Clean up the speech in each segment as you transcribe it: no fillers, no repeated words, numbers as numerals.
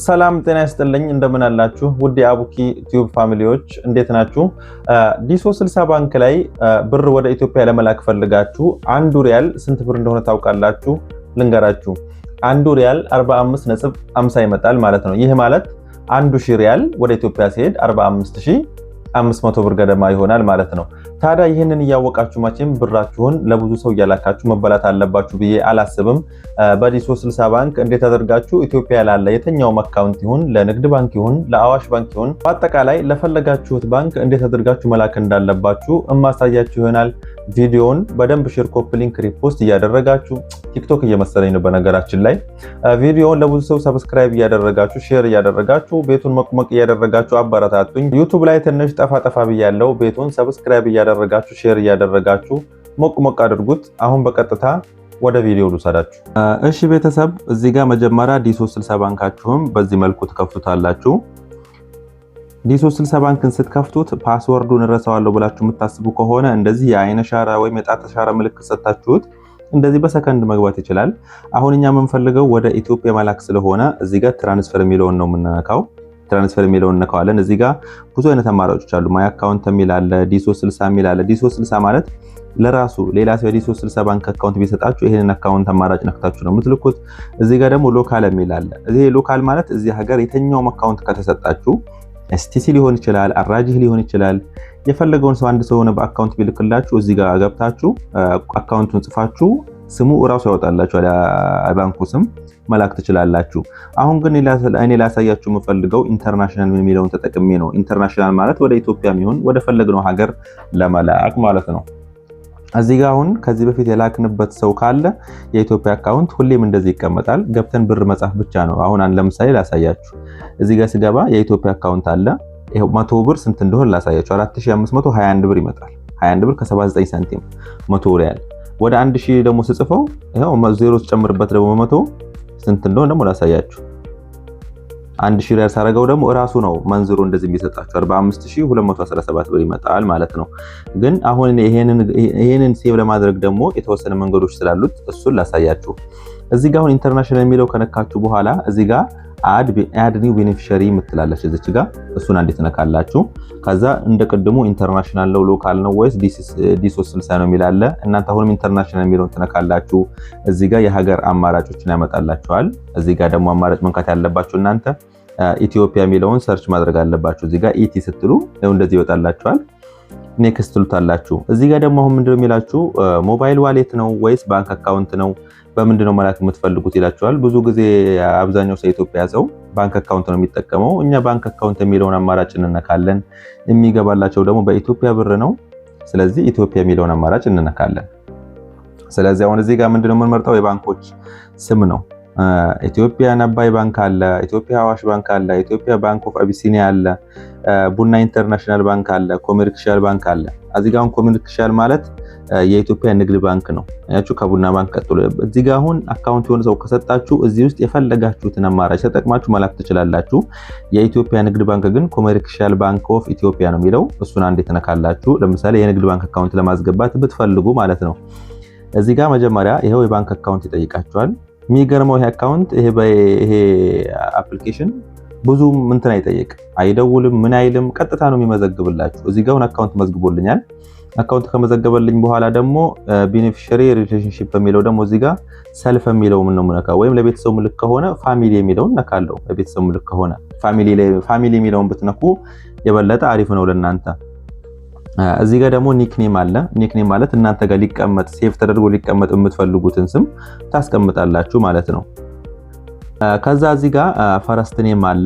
ሰላም ጤና ይስጥልኝ፣ እንደምን አላችሁ? ውድ የአቡኪ ቲዩብ family ዎች እንዴት ናችሁ? ዲ360 ባንክ ላይ ብር ወደ ኢትዮጵያ ለመላክ ፈልጋችሁ አንዱ ሪያል ስንት ብር እንደሆነ ታውቃላችሁ? ልንገራችሁ። አንዱ ሪያል 45.50 ይመጣል ማለት ነው። ይህ ማለት 1000 ሪያል ወደ ኢትዮጵያ ሲሄድ 45,500 ብር ገደማ ይሆናል ማለት ነው። ታዲያ ይህንን እያወቃችሁ መቼም ብራችሁን ለብዙ ሰው እያላካችሁ መበላት አለባችሁ ብዬ አላስብም። በዲ360 ባንክ እንዴት አድርጋችሁ ኢትዮጵያ ላለ የትኛውም account ይሁን፣ ለንግድ ባንክ ይሁን፣ ለአዋሽ ባንክ ይሁን፣ በአጠቃላይ ለፈለጋችሁት ባንክ እንዴት አድርጋችሁ መላክ እንዳለባችሁ እማሳያችሁ ይሆናል። ቪዲዮውን በደንብ share፣ copy link፣ repost እያደረጋችሁ፣ ቲክቶክ እየመሰለኝ ነው በነገራችን ላይ፣ ቪዲዮውን ለብዙ ሰው subscribe እያደረጋችሁ፣ share እያደረጋችሁ፣ ቤቱን ሞቅ ሞቅ እያደረጋችሁ አበረታቱኝ። ዩቱብ ላይ ትንሽ ጠፋ ጠፋ ብያለው። ቤቱን subscribe እያደረጋችሁ፣ share እያደረጋችሁ ሞቅ ሞቅ አድርጉት። አሁን በቀጥታ ወደ ቪዲዮ ልውሰዳችሁ። እሺ ቤተሰብ፣ እዚህ ጋር መጀመሪያ ዲ360 ባንካችሁም በዚህ መልኩ ትከፍቱታላችሁ። ዲ360 ባንክን ስትከፍቱት password ኡን እረሳዋለሁ ብላችሁ የምታስቡ ከሆነ እንደዚህ የአይን አሻራ ወይም የጣት አሻራ ምልክት ሰጥታችሁት እንደዚህ በሰከንድ መግባት ይችላል። አሁን እኛ የምንፈልገው ወደ ኢትዮጵያ መላክ ስለሆነ እዚህ ጋር transfer የሚለውን ነው የምንነካው። Transfer የሚለውን እንነካዋለን። እዚህ ጋር ብዙ አይነት አማራጮች አሉ። My account የሚል አለ፣ ዲ360 የሚል አለ። ዲ360 ማለት ለራሱ ሌላ ሰው የዲ360 ባንክ account ቢሰጣችሁ ይሄንን account አማራጭ ነክታችሁ ነው የምትልኩት። እዚህ ጋር ደግሞ local የሚል አለ። እዚህ local ማለት እዚህ ሀገር የትኛውም account ከተሰጣችሁ STC ሊሆን ይችላል፣ አራጂህ ሊሆን ይችላል። የፈለገውን ሰው አንድ ሰው ሆነ በ account ቢልክላችሁ እዚህ ጋር ገብታችሁ account ኡን ጽፋችሁ ስሙ እራሱ ያወጣላችኋል። የባንኩ ስም መላክ ትችላላችሁ። አሁን ግን እኔ ላሳያችሁ የምፈልገው international የሚለውን ተጠቅሜ ነው። International ማለት ወደ ኢትዮጵያ የሚሆን ወደ ፈለግነው ሀገር ለመላክ ማለት ነው። እዚህ ጋር አሁን ከዚህ በፊት የላክንበት ሰው ካለ የኢትዮጵያ account ሁሌም እንደዚህ ይቀመጣል። ገብተን ብር መጻፍ ብቻ ነው። አሁን አንድ ለምሳሌ ላሳያችሁ። እዚህ ጋር ስገባ የኢትዮጵያ account አለ። ይሄው 100 ብር ስንት እንደሆነ ላሳያችሁ። 4521 ብር ይመጣል። 21 ብር ከ79 ሳንቲም 100 ሪያል። ወደ 1000 ደግሞ ስጽፈው ይሄው ዜሮ ስጨምርበት ደግሞ 100 ስንት እንደሆነ ደግሞ ላሳያችሁ። 1000 ሪያል ሳረገው ደግሞ እራሱ ነው መንዝሮ እንደዚህ የሚሰጣችሁ፣ 45,217 ብር ይመጣል ማለት ነው። ግን አሁን ይሄንን save ለማድረግ ደግሞ የተወሰነ መንገዶች ስላሉት እሱን ላሳያችሁ። እዚህ ጋር አሁን international የሚለው ከነካችሁ በኋላ እዚህ ጋር add new beneficiary የምትላለች እዚች ጋር፣ እሱን አንዴ ትነካላችሁ። ከዛ እንደ ቅድሙ international ነው፣ local ነው ወይስ ዲ360 ነው የሚል አለ። እናንተ አሁንም international የሚለውን ትነካላችሁ። እዚህ ጋር የሀገር አማራጮችን ያመጣላችኋል። እዚህ ጋር ደግሞ አማራጭ መንካት ያለባችሁ እናንተ ኢትዮጵያ የሚለውን search ማድረግ አለባችሁ። እዚህ ጋር ET ስትሉ እንደዚህ ይወጣላችኋል። Next ትሉታላችሁ። እዚህ ጋር ደግሞ አሁን ምንድነው የሚላችሁ፣ mobile wallet ነው ወይስ bank account ነው፣ በምንድነው መላክ የምትፈልጉት ይላችኋል። ብዙ ጊዜ አብዛኛው ሰው፣ ኢትዮጵያ ሰው bank account ነው የሚጠቀመው። እኛ bank account የሚለውን አማራጭ እንነካለን። የሚገባላቸው ደግሞ በኢትዮጵያ ብር ነው። ስለዚህ ኢትዮጵያ የሚለውን አማራጭ እንነካለን። ስለዚህ አሁን እዚህ ጋር ምንድነው የምንመርጠው? የባንኮች ስም ነው። ኢትዮጵያ አባይ ባንክ አለ፣ ኢትዮጵያ አዋሽ ባንክ አለ፣ ኢትዮጵያ ባንክ ኦፍ አቢሲኒያ አለ፣ ቡና ኢንተርናሽናል ባንክ አለ፣ ኮሜርሻል ባንክ አለ። እዚህ ጋር አሁን ኮሜርሻል ማለት የኢትዮጵያ ንግድ ባንክ ነው። ያችሁ ከቡና ባንክ ቀጥሎ እዚህ ጋር አሁን account የሆነ ሰው ከሰጣችሁ እዚህ ውስጥ የፈለጋችሁትን አማራጭ ተጠቅማችሁ መላክ ትችላላችሁ። የኢትዮጵያ ንግድ ባንክ ግን Commercial Bank of Ethiopia ነው የሚለው፣ እሱን አንዴ ትነካላችሁ። ለምሳሌ የንግድ ባንክ account ለማስገባት ብትፈልጉ ማለት ነው። እዚህ ጋር መጀመሪያ ይኸው የባንክ account ይጠይቃችኋል። የሚገርመው ይሄ account ይሄ application ብዙም እንትን አይጠይቅ፣ አይደውልም፣ ምን አይልም፣ ቀጥታ ነው የሚመዘግብላችሁ። እዚህ ጋር አሁን account መዝግቦልኛል። Account ከመዘገበልኝ በኋላ ደግሞ beneficiary relationship የሚለው ደግሞ እዚህ ጋር self የሚለው ምን ነው የምነካው፣ ወይም ለቤተሰብ ምልክ ከሆነ family የሚለውን ነካለው። ለቤተሰብ ምልክ ከሆነ family የሚለውን ብትነኩ የበለጠ አሪፍ ነው ለእናንተ። እዚህ ጋር ደግሞ nickname አለ። Nickname ማለት እናንተ ጋር ሊቀመጥ፣ save ተደርጎ ሊቀመጥ የምትፈልጉትን ስም ታስቀምጣላችሁ ማለት ነው። ከዛ እዚህ ጋር first name አለ።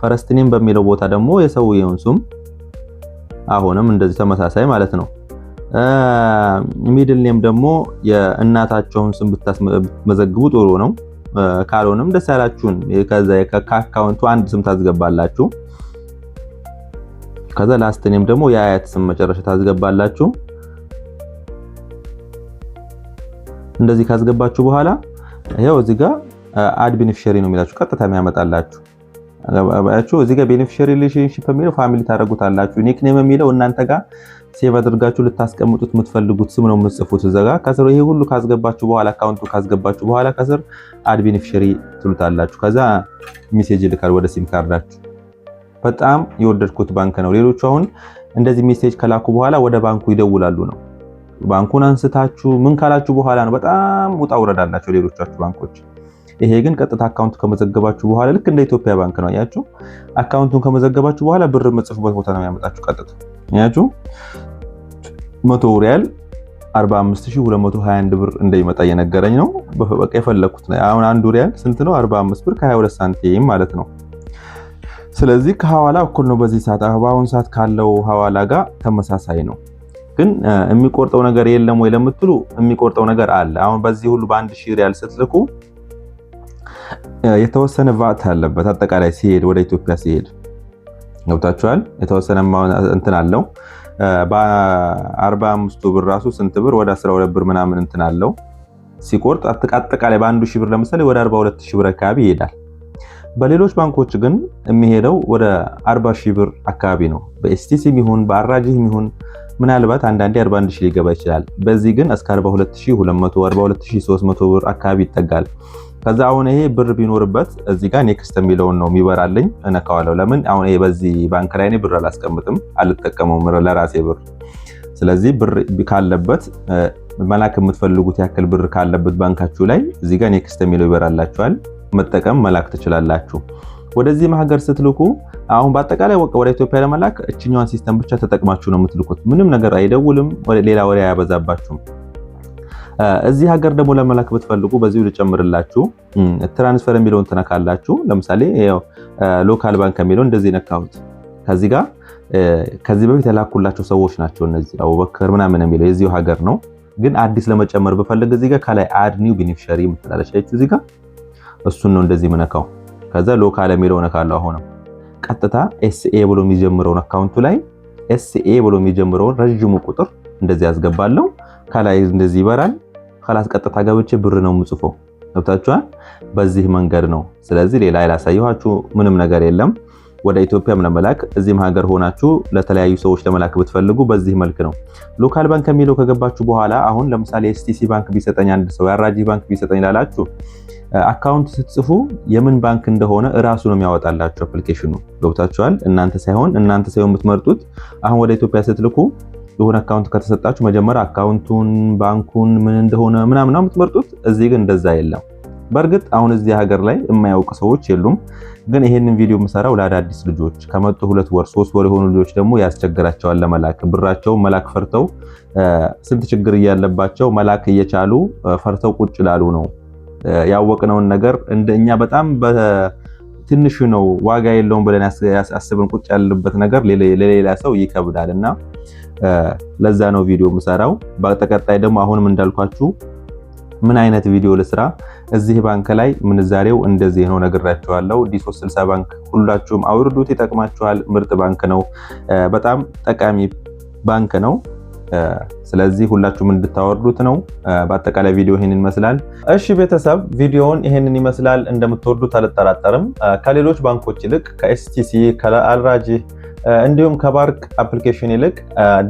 First name በሚለው ቦታ ደግሞ የሰውየውን ስም አሁንም እንደዚህ ተመሳሳይ ማለት ነው። Middle name ደግሞ የእናታቸውን ስም ብትመዘግቡ ጥሩ ነው። ካልሆነም ደስ ያላችሁን ከዛ ከ account ኡ አንድ ስም ታስገባላችሁ። ከዛ last name ደግሞ የአያት ስም መጨረሻ ታስገባላችሁ። እንደዚህ ካስገባችሁ በኋላ ይኸው እዚህ ጋር add beneficiary ነው የሚላችሁ ቀጥታ የሚያመጣላችሁ። አያችሁ፣ እዚህ ጋር beneficiary relationship የሚለው family ታደርጉታላችሁ። Nickname የሚለው እናንተ ጋር save አድርጋችሁ ልታስቀምጡት የምትፈልጉት ስም ነው የምትጽፉት እዛ ጋር ከስር። ይሄ ሁሉ ካስገባችሁ በኋላ፣ account ኡ ካስገባችሁ በኋላ ከስር add beneficiary ትሉታላችሁ። ከዛ message ይልካል ወደ ሲም ካርዳችሁ። በጣም የወደድኩት ባንክ ነው። ሌሎቹ አሁን እንደዚህ message ከላኩ በኋላ ወደ ባንኩ ይደውላሉ ነው። ባንኩን አንስታችሁ ምን ካላችሁ በኋላ ነው፣ በጣም ውጣ ውረድ አላቸው ሌሎቻችሁ ባንኮች። ይሄ ግን ቀጥታ account ከመዘገባችሁ በኋላ ልክ እንደ ኢትዮጵያ ባንክ ነው። አያችሁ፣ account ኡን ከመዘገባችሁ በኋላ ብር የምትጽፉበት ቦታ ነው የሚያመጣችሁ ቀጥታ። አያችሁ፣ 100 ሪያል 45221 ብር እንደሚመጣ እየነገረኝ ነው። በቃ የፈለኩት ነው። አሁን 1 ሪያል ስንት ነው? 45 ብር ከ22 ሳንቲም ማለት ነው። ስለዚህ ከሐዋላ እኩል ነው። በዚህ ሰዓት፣ በአሁን ሰዓት ካለው ሐዋላ ጋር ተመሳሳይ ነው። ግን የሚቆርጠው ነገር የለም ወይ ለምትሉ የሚቆርጠው ነገር አለ። አሁን በዚህ ሁሉ በ1000 ሪያል ስትልኩ የተወሰነ ቫት አለበት። አጠቃላይ ሲሄድ፣ ወደ ኢትዮጵያ ሲሄድ፣ ገብታችኋል። የተወሰነ እንትን አለው። በ45ቱ ብር ራሱ ስንት ብር፣ ወደ 12 ብር ምናምን እንትን አለው ሲቆርጥ። አጠቃላይ በ1000 ብር ለምሳሌ ወደ 42 ሺህ ብር አካባቢ ይሄዳል። በሌሎች ባንኮች ግን የሚሄደው ወደ 40 ሺህ ብር አካባቢ ነው። በ STC ይሁን በአልራጂህም ይሁን ምናልባት አንዳንዴ 41 ሺህ ሊገባ ይችላል። በዚህ ግን እስከ 42200፣ 42300 ብር አካባቢ ይጠጋል። ከዛ አሁን ይሄ ብር ቢኖርበት እዚህ ጋር next የሚለውን ነው የሚበራልኝ፣ እነካዋለሁ። ለምን? አሁን ይሄ በዚህ ባንክ ላይ እኔ ብር አላስቀምጥም፣ አልጠቀመውም ለራሴ ብር። ስለዚህ ብር ካለበት፣ መላክ የምትፈልጉት ያክል ብር ካለበት ባንካችሁ ላይ እዚህ ጋር next የሚለው ይበራላችኋል። መጠቀም መላክ ትችላላችሁ። ወደዚህም ሀገር ስትልኩ አሁን በአጠቃላይ ወደ ኢትዮጵያ ለመላክ እችኛዋን system ብቻ ተጠቅማችሁ ነው የምትልኩት። ምንም ነገር አይደውልም፣ ሌላ ወሬ አያበዛባችሁም። እዚህ ሀገር ደግሞ ለመላክ ብትፈልጉ በዚሁ ልጨምርላችሁ፣ transfer የሚለውን ትነካላችሁ። ለምሳሌ local bank የሚለውን እንደዚህ ነካሁት። ከዚህ ጋር ከዚህ በፊት የላኩላቸው ሰዎች ናቸው እነዚህ፣ አቡበከር ምናምን የሚለው የዚሁ ሀገር ነው። ግን አዲስ ለመጨመር ብፈልግ እዚህ ጋር ከላይ add new beneficiary የምትላለች እዚህ ጋር፣ እሱን ነው እንደዚህ ምነካው። ከዛ local የሚለው ነካለሁ። አሁንም ቀጥታ SA ብሎ የሚጀምረውን፣ account ኡ ላይ SA ብሎ የሚጀምረውን ረዥሙ ቁጥር እንደዚህ ያስገባለሁ። ከላይ እንደዚህ ይበራል። خلاص ቀጥታ ገብቼ ብር ነው የምጽፈው። ገብታችኋል? በዚህ መንገድ ነው። ስለዚህ ሌላ ያላሳየኋችሁ ምንም ነገር የለም። ወደ ኢትዮጵያም ለመላክ፣ እዚህም ሀገር ሆናችሁ ለተለያዩ ሰዎች ለመላክ ብትፈልጉ በዚህ መልክ ነው። Local bank የሚለው ከገባችሁ በኋላ አሁን ለምሳሌ STC ባንክ ቢሰጠኝ አንድ ሰው፣ የአልራጂ ባንክ ቢሰጠኝ ላላችሁ account ስትጽፉ የምን ባንክ እንደሆነ እራሱ ነው የሚያወጣላችሁ application ኑ። ገብታችኋል? እናንተ ሳይሆን የምትመርጡት። አሁን ወደ ኢትዮጵያ ስትልኩ የሆነ account ከተሰጣችሁ መጀመሪያ account ኡን፣ ባንኩን ምን እንደሆነ ምናምን ነው የምትመርጡት። እዚህ ግን እንደዛ የለም። በእርግጥ አሁን እዚህ ሀገር ላይ የማያውቁ ሰዎች የሉም። ግን ይሄንን ቪዲዮ የምሰራው ለአዳዲስ ልጆች፣ ከመጡ 2 ወር 3 ወር የሆኑ ልጆች ደግሞ ያስቸግራቸዋል ለመላክ፣ ብራቸው መላክ ፈርተው፣ ስንት ችግር እያለባቸው መላክ እየቻሉ ፈርተው ቁጭ ላሉ ነው። ያወቅነውን ነገር እንደኛ በጣም በትንሹ ነው፣ ዋጋ የለውም ብለን አስበን ቁጭ ያለበት ነገር ለሌላ ሰው ይከብዳል እና ለዛ ነው ቪዲዮ የምሰራው። በተቀጣይ ደግሞ አሁንም እንዳልኳችሁ ምን አይነት ቪዲዮ ልስራ? እዚህ ባንክ ላይ ምንዛሬው እንደዚህ ነው ነግራችኋለሁ። D360 ባንክ ሁላችሁም አውርዱት፣ ይጠቅማችኋል። ምርጥ ባንክ ነው። በጣም ጠቃሚ ባንክ ነው። ስለዚህ ሁላችሁም እንድታወርዱት ነው። በአጠቃላይ ቪዲዮ ይህንን ይመስላል። እሺ ቤተሰብ፣ ቪዲዮውን ይህንን ይመስላል። እንደምትወዱት አልጠራጠርም። ከሌሎች ባንኮች ይልቅ፣ ከ STC፣ ከአልራጂ እንዲሁም ከባርቅ application ይልቅ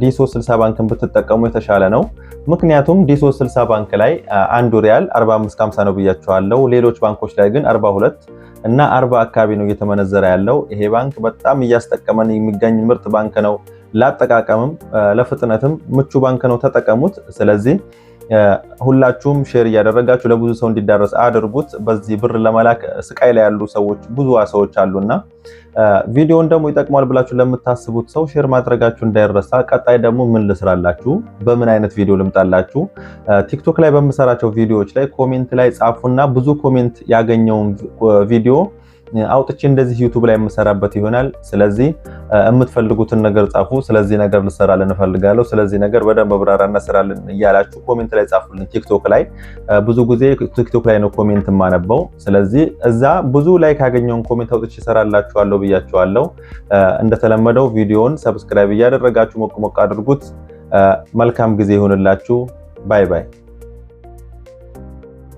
D360 ባንክን ብትጠቀሙ የተሻለ ነው። ምክንያቱም D360 ባንክ ላይ 1 ሪያል 45.50 ነው ብያችኋለሁ። ሌሎች ባንኮች ላይ ግን 42 እና 40 አካባቢ ነው እየተመነዘረ ያለው። ይሄ ባንክ በጣም እያስጠቀመን የሚገኝ ምርጥ ባንክ ነው። ለአጠቃቀምም ለፍጥነትም ምቹ ባንክ ነው። ተጠቀሙት። ስለዚህ ሁላችሁም share እያደረጋችሁ ለብዙ ሰው እንዲዳረስ አድርጉት። በዚህ ብር ለመላክ ስቃይ ላይ ያሉ ሰዎች፣ ብዙ ሰዎች አሉና ቪዲዮን ደግሞ ይጠቅማል ብላችሁ ለምታስቡት ሰው share ማድረጋችሁ እንዳይረሳ። ቀጣይ ደግሞ ምን ልስራላችሁ፣ በምን አይነት ቪዲዮ ልምጣላችሁ፣ ቲክቶክ ላይ በምሰራቸው ቪዲዮዎች ላይ comment ላይ ጻፉና ብዙ comment ያገኘውን ቪዲዮ አውጥቼ እንደዚህ ዩቱብ ላይ የምሰራበት ይሆናል። ስለዚህ የምትፈልጉትን ነገር ጻፉ። ስለዚህ ነገር ልሰራልን እፈልጋለሁ፣ ስለዚህ ነገር በደንብ አብራራ እናሰራልን እያላችሁ comment ላይ ጻፉልን። ቲክቶክ ላይ፣ ብዙ ጊዜ ቲክቶክ ላይ ነው comment የማነበው። ስለዚህ እዛ ብዙ like ያገኘውን comment አውጥቼ እሰራላችኋለሁ ብያችኋለሁ። እንደተለመደው ቪዲዮውን subscribe እያደረጋችሁ ሞቅ ሞቅ አድርጉት። መልካም ጊዜ ይሁንላችሁ። Bye bye።